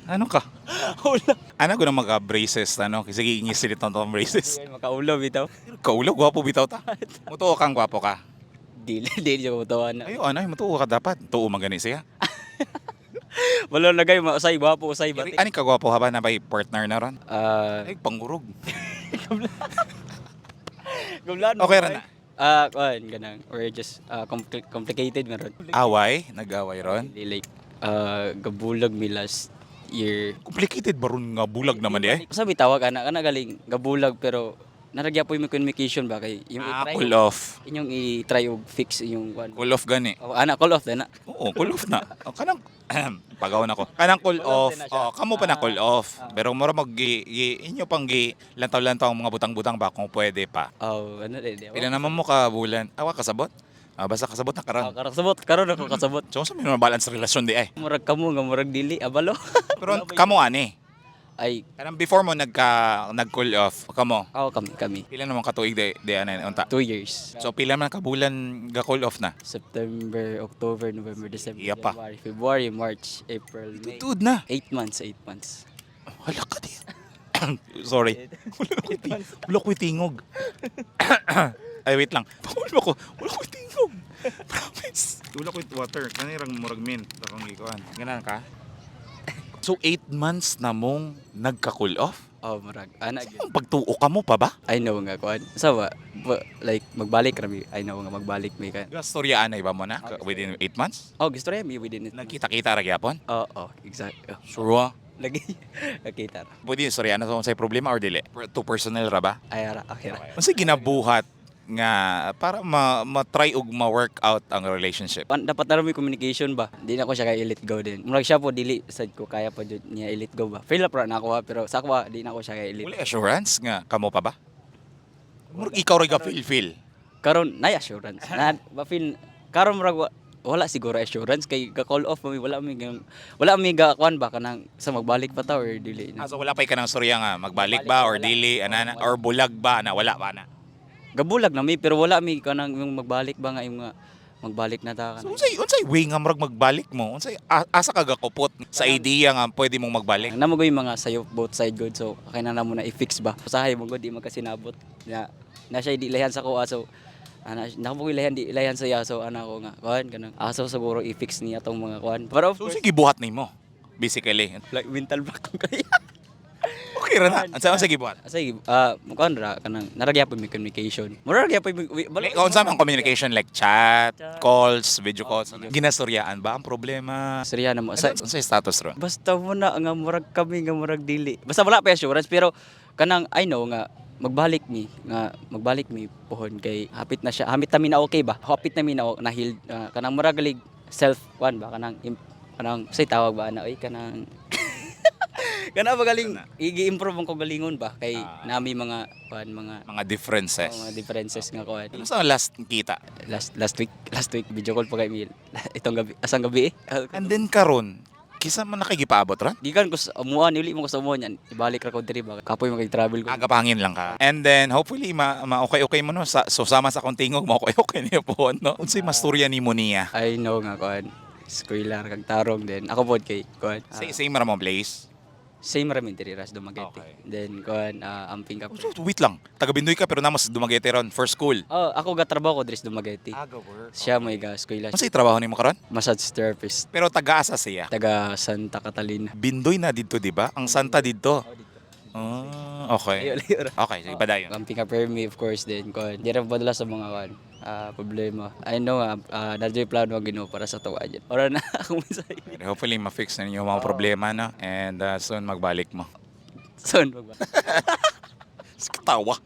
Ano ka? Wala. Ano ko na maga-braces, ano? Kasi giingisit itong tong braces. Makaulaw bitaw. Kaulo, gwapo bitaw ta. Mutuo kang gwapo ka. Dili, dili ko mutawa na. Ayo, ano, mutuo ka dapat. Tuo man gani siya. Wala na kayo, usay gwapo, usay bati. Ani ka gwapo ha ba na may partner na ron? Ah, Ay, pangurog. gumlaan. Okay ra na. Ah, kuan ganang or just complicated meron. Away? Nag-away ron? Dili, like gabulag mi last year. Complicated ba ron nga bulag naman di eh? Sabi tawag ana kana galing gabulag pero naragya po yung communication ba kay yung Ah, i-try cool off. inyong i-try og fix inyong kuan. Cool off gani. Oh, ana call off din na. Oo, cool off na. O, kanang pagaw na ko. Kanang cool Cool off off. din na siya. Oh, kamo pa na cool off. Pero mura mag inyo pang gi lantaw-lantaw ang mga butang-butang ba kung pwede pa. Oh, ano din. Di. Pila naman mo ka bulan? Awa kasabot? Ah, basta kasabot na karon. Oh, karon kasabot, karon ako kasabot. So unsa may balance relasyon di ay? Murag kamo nga murag dili abalo. Pero kamo ani. Ay, Kanang before mo nag cool off, kamo. ako kami kami. Pila naman katuig di di ana unta. 2 years. So pila man ka bulan ga cool off na? September, October, November, December, Iya pa. January, February, March, April, May. Tuod na. 8 months, 8 months. Hala ka di. Sorry. Wala ko'y tingog. Ay, wait lang. Wala ko. Wala ko'y tingog. Promise. Wala ko'y water. Kanirang murag mint. Akong gikuan. Ganan ka? So, 8 months na mong nagka-cool off? Oh, murag. Ana gyud. Ang pagtuo ka mo pa ba? I know nga kuan. Sa ba, like magbalik ra mi. I know nga magbalik mi kan. Gastoryaan na iba mo na? Within 8 months? Oh, gusto mi within it. Nagkita-kita ra gyapon? Oh, exact. Oh, Sure. Ah. lagi nakita ra. Pwede yung storya na sa problema or dili? Too personal ra ba? Ay ara, okay ra. Unsay ginabuhat nga para ma, ma-try og ma-work out ang relationship? Dapat na may communication ba? Di na ko siya kaya i-let go din. Murag siya po dili sad ko kaya pa jud niya i-let go ba. Feel up ra na ako ha, pero sa ako ha, di na ko siya kaya i-let. Wala assurance nga kamo pa ba? Murag ikaw ra ga feel feel. Karon nay assurance. Na ba feel karon murag wala siguro assurance kay ga call off mi wala mi ga kuan ba kanang sa magbalik pa ta or dili Ah, na. so wala pa ka ng storya nga magbalik ba or Wala. dili ana or bulag ba na wala ba na. Gabulag na mi pero wala mi kanang yung magbalik ba nga yung mga magbalik na ta So kanang. unsay way nga murag magbalik mo? Unsay asa ka gakupot sa idea nga pwede mong magbalik? Namo ko yung mga sayo both side good so kay na namo na i-fix ba. Usahay mo gud di magkasinabot na na siya di ilayan sa kuha so ana na ko ilayan di ilayan sa iya so ana ko nga kuan kanang aso siguro i-fix niya tong mga kuan. Pero of So course, unsay gibuhat nimo? Basically. like mental block ko kaya. Okay ra na. Unsa gibuhat? Asay kuan ra kanang naragyapon mi communication. Mura gyapon mi Like, unsa man communication like chat, calls, video calls. Ginastoryaan ba ang problema? Serya na mo. Sa, Ano, unsay status ron? basta mo na nga murag kami nga murag dili. Basta wala pa assurance pero kanang I know nga magbalik mi nga magbalik mi pohon kay hapit na siya hapit na mi na okay ba hapit na mi na, na healed kanang murag galig self kwan ba kanang kanang say tawag ba ana oy kanang kana ba galing igi-improve ang kagalingon ba kay nami mga kwan mga Mga differences. oh, mga differences nga kwan. Ano sa last kita? Last last week video call pa kay Mil itong gabi asang gabi eh. And then karon, kisa man nakigipaabot ron? Gikan ko sa amuan, uli mo ko sa amuan yan. Ibalik ra ko diri ba. Kapoy magay-travel ko. Aga pangin lang ka. And then hopefully ma okay okay mo no sa so sama sa akong tingog ma okay okay niya po no. Unsay masturya nimo niya? I know nga kuan. Eskwela ra kag tarong din. Ako pod kay kuan. Same ra mo place. Same ra min diri ras Dumaguete. Okay. Then kuan amping ka. So, wait lang. Taga Bindoy ka pero namos Dumaguete ron for school. Oh, ako gatrabaho ko diri sa Dumaguete. Aga work. Siya may ga eskwela. Unsay trabaho nimo karon? Massage therapist Pero taga-asa siya. taga Santa Catalina. Bindoy na didto, di ba? Ang Santa didto. Ah, okay. Ayo layo ra. Okay, sige padayon. Amping ka permi of course din kuan. Di ra padala sa mga kuan problema. I know nga uh, plano ang Ginoo para sa tuwa dyan. Ora na akong mensahe. Hopefully ma-fix na ninyo mga problema no and soon magbalik mo. Soon, magba. Tawa.